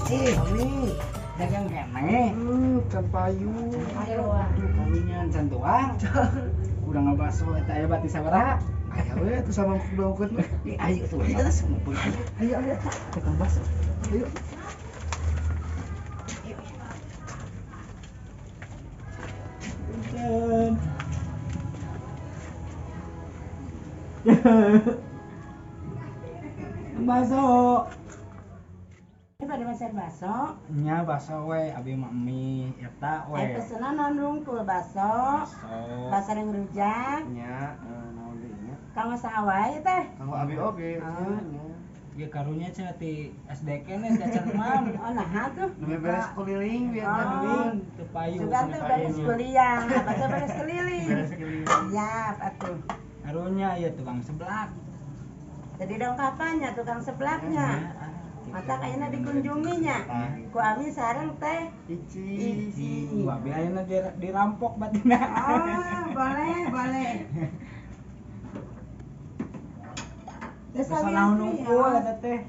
Ami, dagang keneh. Can payu. Ayo, aduh karunya can tuang. Udah ngabaso eta aya bati sabaraha? Aya we atuh sama mangkuk mah. Ayo tuh, ngumpul. Ayo ayo. Tukang bakso. Ayo. Punten. Bakso. Ini pada masak bakso. Nya bakso we, abi mah mie eta we. Pesenan naon rungkul bakso. Bakso. Bakso yang rujak. Nya, naon deui nya? Kanggo saha wae teh? Kanggo abi oge. Ah. Nya. Ya karunya cenah ti SD keneh cacan mam. Oh nah tuh. Nembe beres keliling biar Oh. keliling. Teu payu. Sugan tuh beres kuliah, bakso beres keliling. Beres keliling. Siap atuh. Karunya ya tukang seblak. Jadi dong kapannya tukang seblaknya? Mata kayaknya dikunjunginya. Ku ami sareng teh Ici. Ici. Wah, abi ayeuna dirampok batina. Oh, boleh, boleh. Teu Bisa naon nungkul eta teh.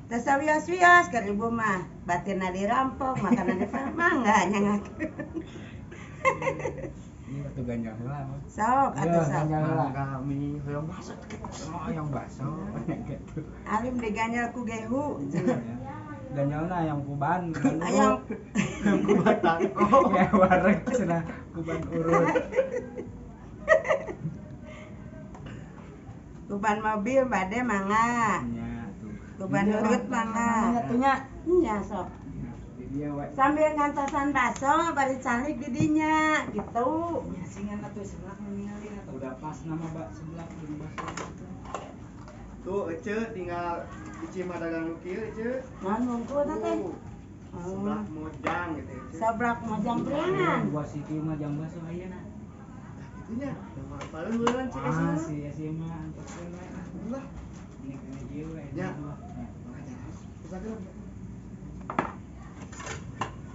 Teu sawios-wios keur ibu mah, batinna dirampok, makanan mangga nyangat. Ieu atuh ganjal heula. Sok atuh sok. Ganjal heula. Kami hoyong bakso. Oh, yang bakso gitu. Alim diganjal ku gehu. Ganjalna ayam kuban. Ayam Ku batako. Ya wareg cenah kuban urut. Kuban mobil bade mangga. Nya tuh. Kuban urut mangga. Nya tuh nya. Nya sok. Di dieu we. Sambil ngantosan bakso bari calik di dinya gitu. Nya singan atuh seblak ningali atuh udah pas nama bak seblak jeung bakso. Tuh Ece tinggal Ici mah dagang nu kieu Ece. Naon wungkul teh? Seblak mojang gitu Ece. Seblak mojang priangan. Gua si kieu mah jang bakso ayeuna. Itunya, paling bulan cek Ah, sih. si si mah antoskeun we. Lah, Ini kena ieu we. Ya.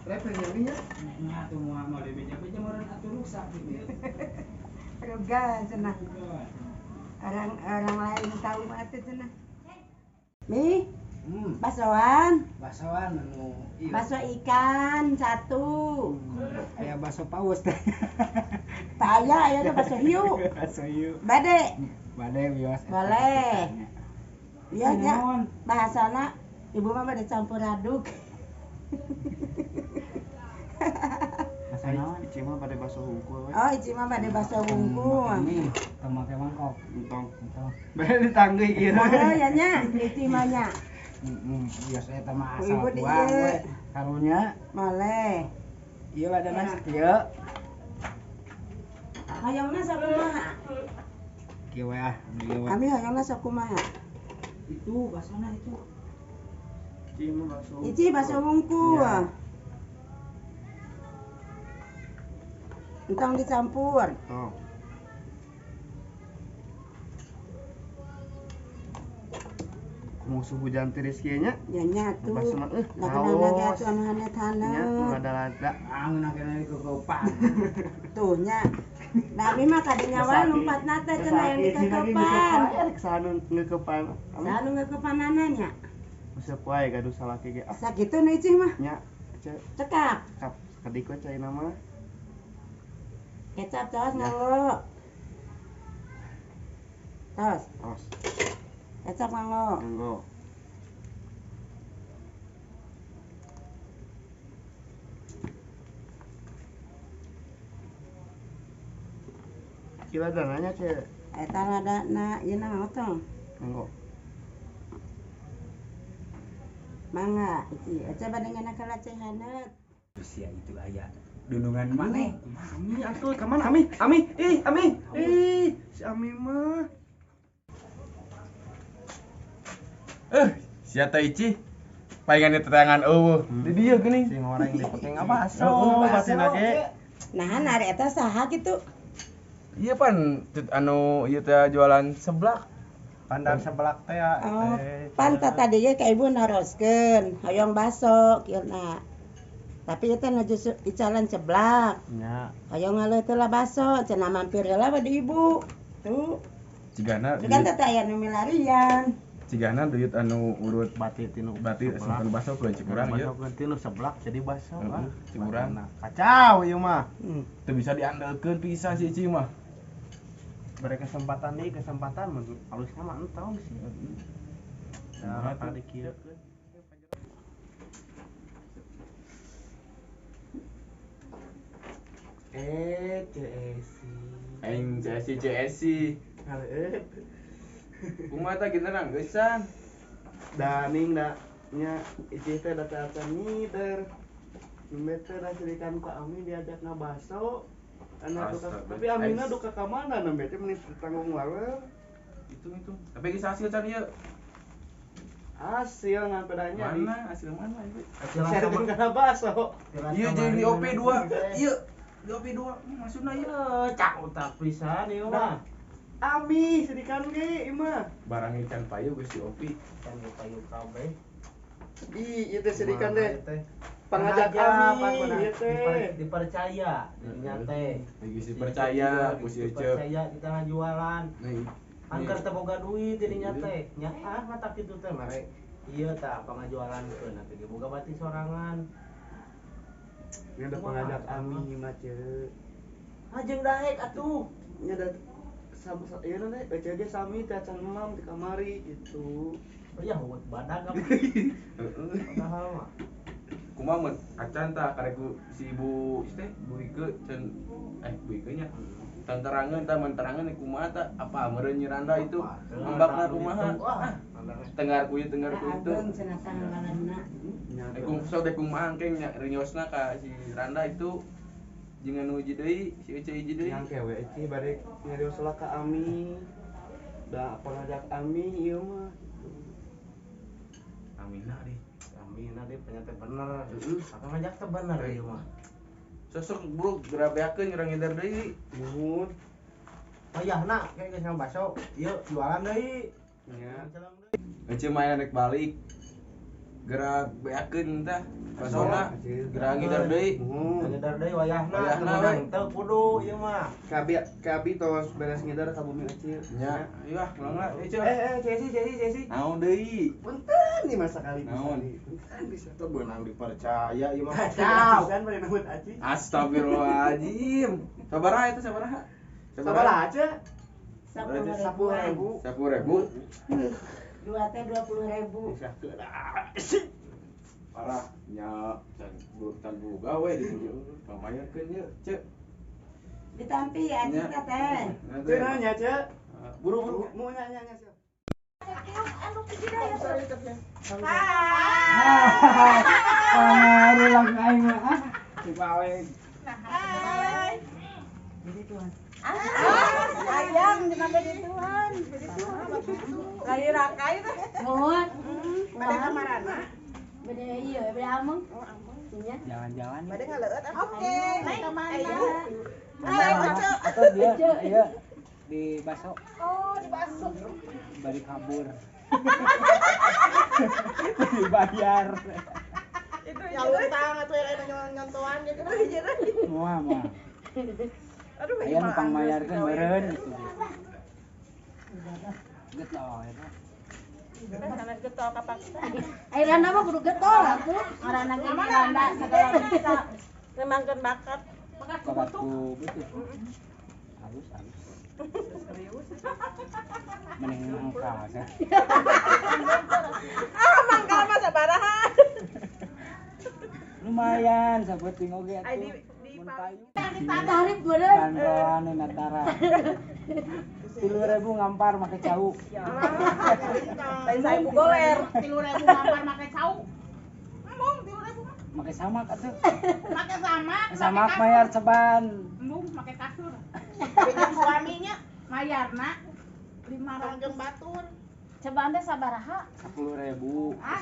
Rep yang nya. Nya tuh moal moal dibeja-beja meureun atuh rusak gitu. Ruga cenah. Orang orang lain tahu mah atuh cenah. Mi, baksoan, Baksoan anu ieu. bakso ikan satu. Aya bakso paus teh. Tak aya, aya teh bakso hiu. Bakso hiu. Bade. Bade wios. Boleh. Iya nya. Bahasana ibu mah bade campur aduk. Bakso naon? Ici mah pada bakso hungkul we. Oh, ici mah bade bakso wungkul. Ini tong make mangkok. Entong. Entong. Bade ditangguh ieu. Oh, ya nya, ici mah nya. Biasa eta mah asal Ibu di tuang ieu. we. Karunya Boleh. ieu ladana sakieu. Hoyongna sakumaha? Kieu we ah, ieu we. Kami hoyongna sakumaha? Itu baksona itu. Ici mah bakso. Ici bakso wungkul. Ya. Entong dicampur. Tong. Kumaha suhu hujan tiris kieu nya? Ya nya tuh. Bakso mah Lageuna ge haos. atuh anu Nya hanet-hanet. lada-lada. Ah, ngeunah keneh dikekepan. Tuh nya. Nah, abi mah kadinya wae lompatna teh cenah yang dikekepan. Rek saha nu ngeukepan. Saha nu ngeukepanana nya? Useup wae gaduh salaki ge. Ah, Sakitu nu ici mah. nya Ece Cekap. kap sakedik we caina mah. Kecap tos nganggo. Tos, Tos, kecap nganggo. nganggo. Kira dananya ce Eta ladana ieu na nganggo tong. nganggo. Mangga ici. Ece bade ngeunah ka haneut. Usia itu aya dunungan maneh. Ami atuh ka mana Ami? Ami, ih Ami. Ih, si Ami mah. Sia teh Ici. Palingan ditetangan eueuh. Di dieu geuning. Si ngoreng dipake ngabaso, Oh, batina ge. Nah, ari eta saha kitu? Iya pan anu ieu teh jualan seblak. Pandang seblak teh ya. Oh, pan tadi ge ka ibu naroskeun hoyong baso kieu na. Tapi eta nuju icalan seblak. Nya. Hoyong ngaleuh teh lah baso, cenah mampir heula we di ibu. Tuh, Cigana itu kan teh aya nu milarian. Cigana duit anu urut bati tinu bati simpen baso ke cik urang ieu. Baso tinu seblak jadi baso ah. Cik urang. Kacau ieu mah. Teu bisa diandalkeun pisan si Ici mah. Bere kesempatan deui kesempatan mun alusna mah entong sih. Nah, tadi kieu. CSI. Aing CSI CSI. Haleut. Kumaha tah geuneurang geusan. Da ning da nya Ici teh da teh acan ngider. Nembe teh da cerikan ku Ami diajak ngabaso. Anak duka, tapi Amina duka ka mana nembe teh meni tanggung waler. Hitung-hitung. Tapi geus hasil can ieu. Hasil ngan pedanya mana? Hasil mana ieu? Hasil kana baso. Ieu jeung di OP2. Ieu di OP2 maksudna ieu. Cak otak pisan ieu mah. Ami sedikan ge ieu mah. Barang ikan payu geus di OP. Can payu kabeh. Ih, ieu teh sedikan teh. Pangajak Ami ieu teh. Dipercaya dirinya teh. Geus dipercaya ku si Ece. Dipercaya kita ngajualan. Angker teh boga duit dirinya teh. Nya ah mata kitu teh mare. Ieu tah pangajualankeun atuh ge boga bati sorangan. Nya da pangajak Ami mah ceu. Hajeung daek atuh. Nya da sama ieu na teh Ece ge sami teh acan emam di kamari gitu. Oh ya heueuh badag apa. Padahal mah. Kumaha mun acan tah karek ku si Ibu teh Bu Ike can Bu Ike nya. Tanterangeun tah menterangeun kumaha tah apa meureun Nyi Randa itu ambakna kumaha. Tenggar ku ieu tenggar ku itu. Cenah tanggalanna. Kum sok teh kumaha engke nya rinyosna ka si Randa itu jeung anu hiji deui si Ece hiji deui. Yang kewe Ece bade nyarios lah ka Ami. Da pangajak Ami ieu mah. Amina deh. Amina deh ternyata bener. Apa ngajak teh bener ieu mah. Sosok bro gerabeakeun urang ngider deui. Nuhun. Wayahna kayak geus ngabaso. Ieu jualan deui. Nya. Ece mah rek balik. Gerak beakeun tah. Basona gerak ngider deui. Ngider deui wayahna teu meunang teu kudu ieu mah. Kabi tos beres ngider ka bumi Ece. Nya, ieu ah ulang lah Ece. Cesi Cesi. Naon deui? Punten nih masa kali naon. Punten bisa teu beunang dipercaya ieu mah kacau. Pisan bade nambut Aci. Astagfirullahaladzim. Sabaraha eta sabaraha? Sabaraha aja? 10.000. 10.000. Dua teh 20.000. Parah nya can boga we di dieu. Pamayakeun ieu, Ceu. Ditampi ya Aci teh. Ceu nanya, Ceu. Buru-buru mau nanya nya, Ceu. Hai. Pangaruh lang aing mah ah. Coba we. Hai. Jadi Tuhan. Ayang kenapa di Tuhan? Lari rakai teh. Nuhun. Bade kamarana? Bade ieu, bade ameng. Oh, ameng. Nya. Jalan-jalan. Bade ngaleueut atuh. Oke, ka mana? Atau dia iya di baso. Oh, di baso. Bari kabur. Dibayar. Itu ya utang atuh yang nyontoan gitu. Moal moal. Aduh, aya nu pangmayarkeun meureun gitu. Getol eta. Sanes getol kapaksa. Ai Randa mah kudu getol atuh. Ngaranna ge Randa sagala bisa ngembangkeun bakat. Bakat ku betul. Halus halus. Serius. Mending mangkal ya. Ah, mangkal mah sabaraha. Lumayan sabuting oge atuh. Ditarik meureun. Bandrolan natara. 3.000 ngampar make cau. Lain 1.000 goler. 3.000 ngampar make cau. Embung 3.000 mah. Make samak atuh. Make samak. Samak mayar ceban. Embung make kasur. Jeung suaminya mayarna 500 jeung batur. Ceban teh sabaraha? 10.000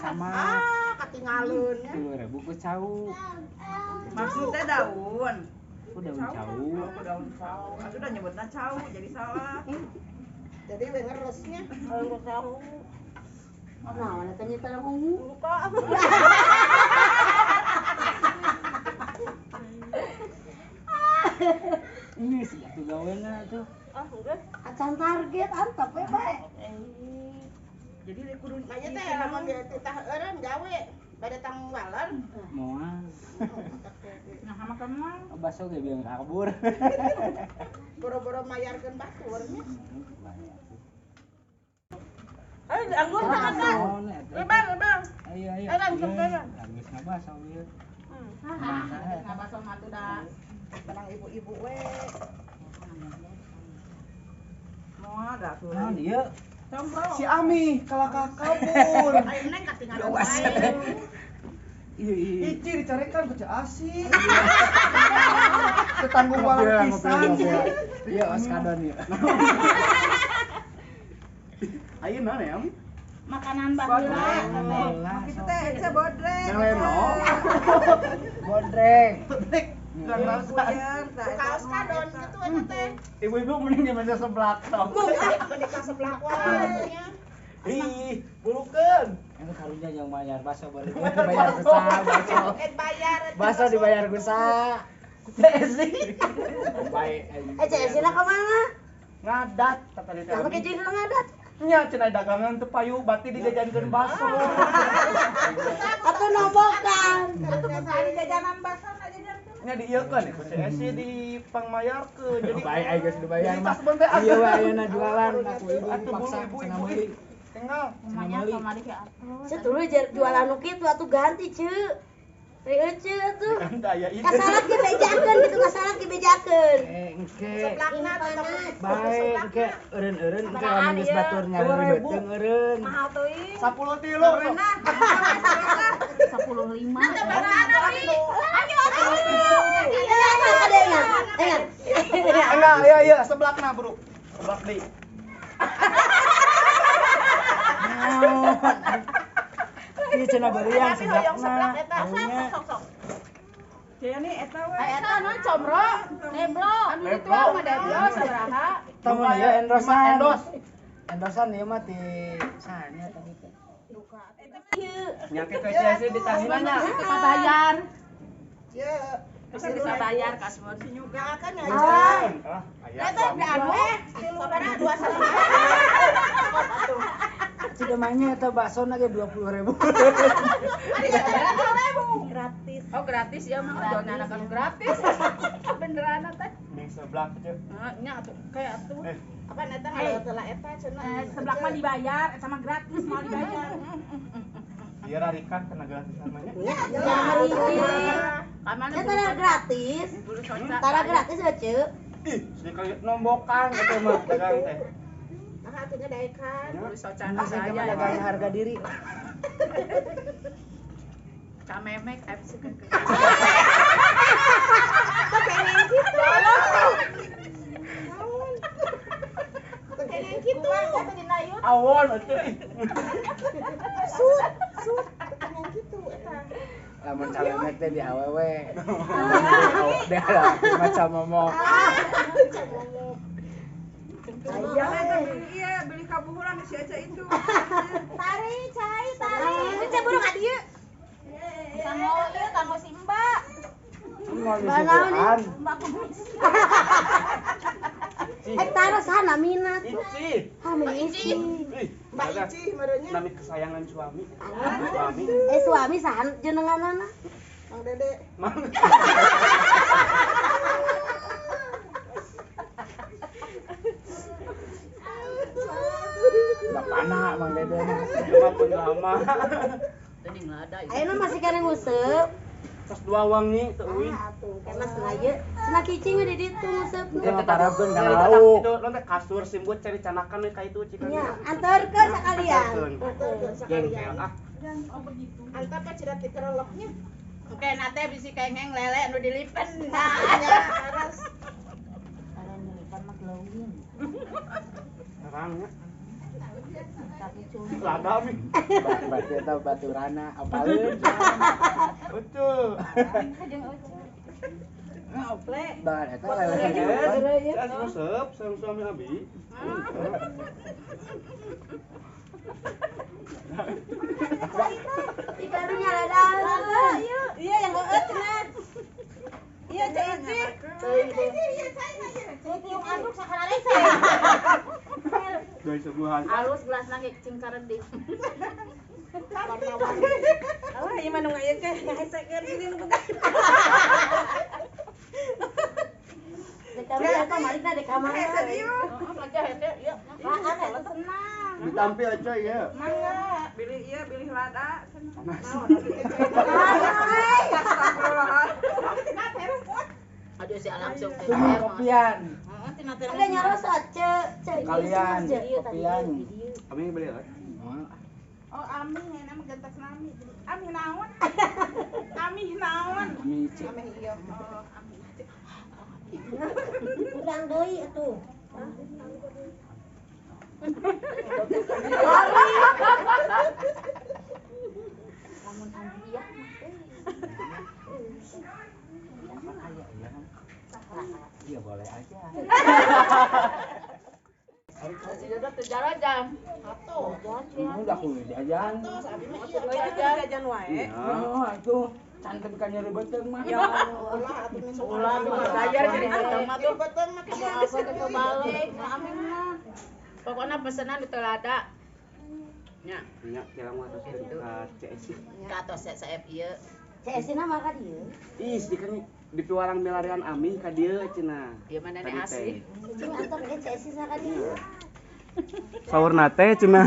sama. Ah, katingaleun nya. 10.000 ku cau. Maksudnya daun. Oh, daun cau. Oh, daun cau. Aku udah nyebutnya cau, jadi salah. Jadi we ngeresnya. Kalau cau. Nah, eta nyita ungu. Lupa. Ini sih atuh gawena tuh. Ah, enggak. Acan target antep we bae. Jadi kudu aya teh lamun titah eureun gawe bade tanggung waler. Moal. Nah, sama kamu. Baso ge biang kabur. Boro-boro mayarkeun batur nya. Ayo anggur tah kan. Bang, bang. Ayo ayo. Ayo langsung kan. Geus ngabaso ieu. Ngabaso mah tuh da. Tenang ibu-ibu we. Moal da tuh. Naon ieu? Si Ami kalakah kabur. Ayo neng katingalan wae. Ici dicarekan ku Ceu Asih. Tetanggung walang pisan. Iya oskadon ieu. Ayeuna naon ya? Makanan baheula. Kitu teh Ece bodrek. Ngeleno. Bodrek. Bodrek. Kaos kadon gitu aja teh. Ibu-ibu mending jeung seblak tau. Mending ka seblak wae nya. Ih, bulukeun. Anu karunya yang bayar baso boleh dibayar kusa baso. Bayar. Baso dibayar kusa. Cesi. Baik. Eh Cesi lah ka mana? Ngadat tadi teh. Apa ke ngadat? Nya cenah dagangan teu payu bati dijajankeun baso. Atuh nombokan. Atuh kusaha jajanan baso na jajankeun. Nya diieukeun ku Cesi dipangmayarkeun. Jadi baik aing geus dibayar mah. Iya we ayeuna jualan aku ibu paksa cenah meuli. Tinggal. Lumayan kamari ke atuh. Ceu tuluy jualan nu kitu atuh ganti ceu. Rieu ceu atuh. Kasalak ge bejakeun kitu kasalak ge bejakeun. Engke. Seblakna tetep bae engke eureun-eureun engke lamun geus batur nyari beuteung eureun. Mahal teuing. 10 tilu. 15. Ayo atuh. Enggak, iya iya seblakna, Bro. Seblak deui. Ieu cenah bariang seblakna. Sok sok. Cenah eta we. Eta naon comro? Deblo. Anu dituang mah deblo sabaraha? Tamun ieu endorsan. Endorsan ieu mah ti saha nya tadi teh. Nya kitu Cesi ditahina nya. Bisa bayar. Ieu bisa bayar kasbon. Nyuga kan ya. Eta anu sabaraha 2 Cida mainnya atau bakso na ge 20.000. Gratis. Oh gratis ya mah jual anak anu gratis. Beneran teh. Ning seblak teh. Heeh, nya atuh kayak atuh. Apa eta ngaleutlah eta cenah. Seblak mah dibayar, eta mah gratis mau dibayar. Ieu rarikan kana gratisan mah nya. Ya, kamana tara gratis. Tara gratis ya, Ceu. Ih, sekali nombokan kitu mah dagang teh. Nah, atuh daekan. Buru socana saya dagang harga diri. Camemek FC kan. Pengen gitu. Pengen gitu. Awon atuh. Sut, sut pengen gitu eta. Lamun camemek teh di awewe. Di awewe macam momok. Jangan beli iya, beli kabuhuran si Aca itu. Tari, cai, tari. Itu burung adieu. Kanggo ieu kanggo si Mbak. Mbak Mbak kumis. Eh taruh sana minat. Ici. Ah, Ici. Mbak Ici merenya. Nami kesayangan suami. Suami. Eh suami sahan jenenganana? Mang Dede. Mang. Bapana Mang Dede mah. Cuma pun lama. Ayeuna masih kana nguseup. Tos dua wangi teu euy. Ah atuh, kana cenah ieu. Cenah cicing we di ditu nguseup. Itu parabkeun kana lauk. Itu lo teh kasur simbut cari canakan we ka itu cik. Nya, anterkeun sakalian. Jengkel ah. Oh begitu. Antap apa cira tikereloknya? Oke, nate bisi kengeng lele nu dilipen. Nah, nya aras. Ada nu dilipen mah glowing. Terangnya. Lada mi. Berarti eta baturana apaleun. Betul. Jeung Ucu. Ngople. Bahan eta lele. Ya nguseup sareng suami abi. Ikarunya lada. Iya yang eueut cenah. Iya Ceu Ici. Iya cai aja. Tiung anduk sakararese. Dua suguhan. Alus gelasna ge cing karedik. Warna-warni. Alah ieu mah nu ngayeun teh ngahesekeun ini nu boga. Dek apa malikna dek ka mana? Hese ieu. Heeh, aja hese ieu. Tenang. Ditampil coy ya. Mangga, bilih ieu bilih lada cenah. Aduh si langsung teh. Kopian. Heeh, ada nyarosot ce kalian kopian. Kami beli lah. Oh, ami enak mah gentas nami. Ami naon? Ami naon? Ami ce. Ami ieu. Oh, ami ce. Kurang deui atuh. Lamun ami ieu mah Iya boleh aja. Jajan. Atuh. Udah aku jajan. Jajan wae. Oh, atuh canten ka nyeri beuteung mah. Ya ulah atuh min ulah bayar nyeri beuteung mah tuh. Beuteung mah teu balik. Amin mah. Pokokna pesenan di telada. Nya. Nya jalan mah tos ka CS. Ka tos CF ieu. CS na mah ka dieu. Ih, di di piwarang milarian ami ka dieu cenah. Ieu mana nih asli. Cing antar ge CS sa ka dieu. Saurna teh cenah.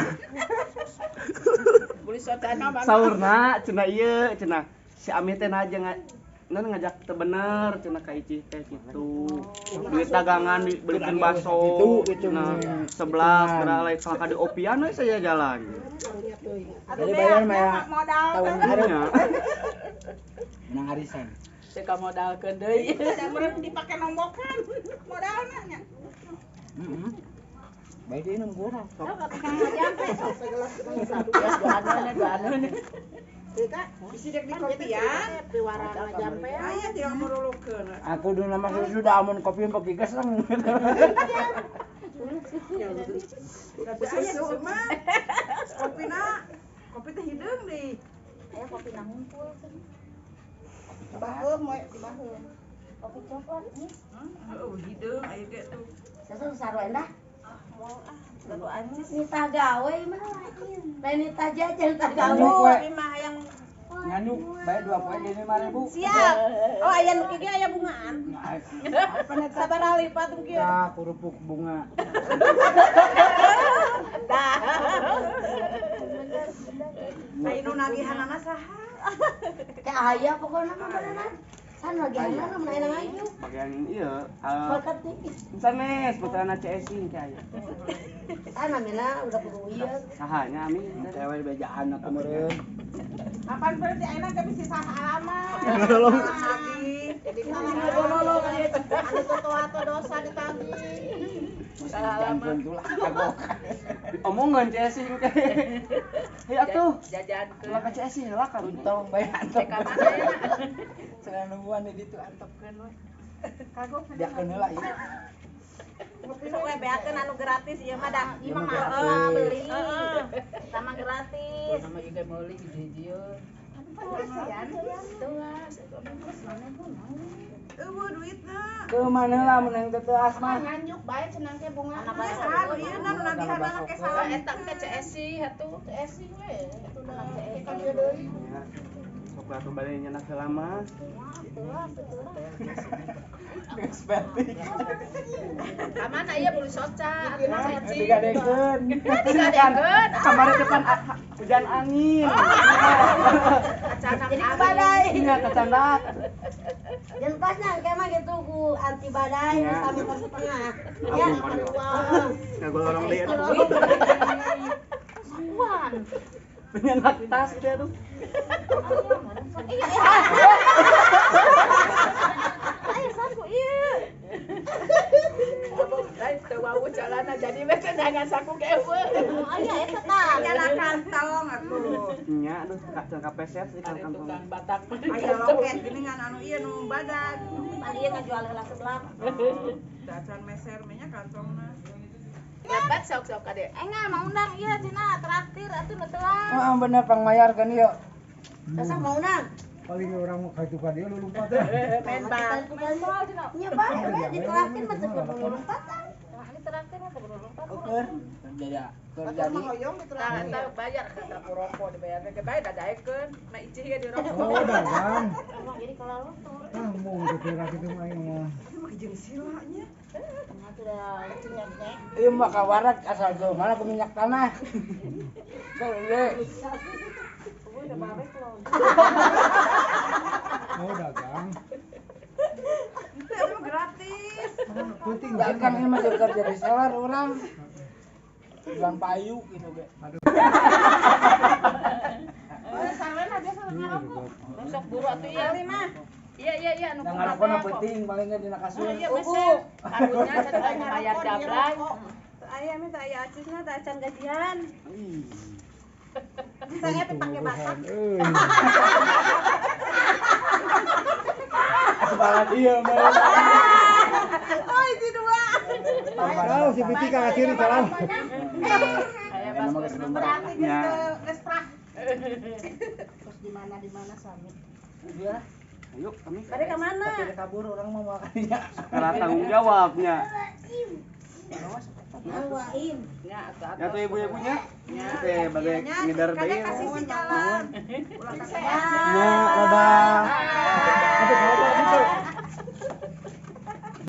Beli sotana mah. Saurna cenah ieu cenah. Si Ami teh aja ngajak teu bener cenah ka Icih teh kitu. Duit dagangan dibelikeun bakso cenah 11 geura lain salah ka di opian we saya jalan. Jadi bayar mah ya tahun hareup. Menang arisan. Teu kamodalkeun deui. Da meureun dipake nombokan modalna nya. Heeh. Baik deui nu kurang. Sok ngajampe sok segelas dua anu. Bisi dek di kopian, piwarang ngajampe. Aya tinggal merulukeun. Aku dulu nama sudah amun kopi pakai gas lang. Susu mah. Kopina, kopi teh hideung deui. Aya kopi na ngumpul. Baheum we di baheum. Kopi coklat nih. Heeh, hideung aya ge tuh. Sasa sarua endah. Moal ah, baru anjis. Nitah gawe mah lain. Lain nitah jajan nitah gawe. Ini mah hayang Nyanyuk, bae 2 poe jadi 5.000. Siap. Oh, aya nu kieu aya bungaan. Sabaraha lipat nu kieu? Tah, kerupuk bunga. Tah. Ai nu nagihanana saha? Teh aya pokona mah beneran. San nagihanana mun aya ngayuk. Bagian ieu sanes putrana CS ke aya. San namina udah kudu ieu. Saha nya ami cewek bejaan atuh meureun. Kapan berarti ayeuna ge bisi saha alamat. Jadi salah anu totoato dosa ditagih. Salah alamat. Omongan CS ke. Hei atuh. Jajankeun. Ulah ka CS lah ka Untung bae antep. Ka mana ya? Cenah nungguan di ditu antepkeun we. Kagok beakeun heula ieu. Sok we beakeun anu gratis ieu mah dah. Ieu mah beli. Sama gratis. Sama ieu meuli hiji-hiji ieu. Eueuh duitna. Ke mana lah menang teh asma. Nganjuk bae cenah ke bunga. Saha nu ieu nu nagihanana ke saha eta ke CS atuh. CS we. Atuh da ka dieu deui. Sok atuh bade nyenak heula mah. Ka mana ieu bulu soca atuh cecing. Digadekeun. Digadekeun. Kamari depan hujan angin. Kacana jadi ke badai. Iya, kacana. Jentasna engke mah gitu ku anti badai ya. 1,5 meter. Ya. Ngagolorong deui atuh. Sakuan. Penyenak tas gitu atuh. Iya. Ayo saku ieu. Lain teu wau jalana jadi we jangan saku ge eueuh. Aya eta tah. Nyana kantong atuh. Nya aduh kacang kapeset di kantong. Tukang Batak. Aya loket geuningan anu ieu nu badag. Pan ieu ngajual heula sebelah. Dacan meser mah nya kantongna. Lebat sok-sok kade. Enggak mau undang ieu cenah traktir atuh nu telat. Heeh bener pangmayar kan ieu. Sasa mau undang. Paling orang mau kaitu ka dieu lulumpatan. Main bal. Nya bae we ditelakin mah teu kudu lulumpatan. diterangkeun mah kudu lompat. Ukur jadi terjadi. Tah eta bayar ka ku rokok dibayar teh bae dadaekeun. Nah icih ge di rokok. Oh, dagang. Jadi kalau luntur. Ah, mau kira kitu mah aing mah. Mah jeung silanya. Ieu mah kawarak asal jauh mana ku minyak tanah. Ieu. Oh, dagang. Itu gratis. Penting dagang ini mah kerja di seller urang. Bulan payu gitu ge. Aduh. Oh, sarena biasa ngarokok. Sok buru atuh ieu mah. Iya anu kumaha ngarokona penting paling ge dina kasur. Iya meser. Karunya cenah bayar jablay. Aya mah teh aya acisna teh acan gajian. Saya teh pake batak. Sebalan iya mah. Oh, itu dua. Tahu si Piti ka kiri salam. Berarti geus geus prah. Terus di mana sami. Iya. Ayo kami. Bade ka mana? Tapi kabur orang mau makannya. Karena tanggung jawabnya. Bawain. Nya atuh. Ya tuh ibu-ibunya. Teh bade ngidar deui. Kadang kasih si jalan. Nya dadah. Aduh, kalau gitu.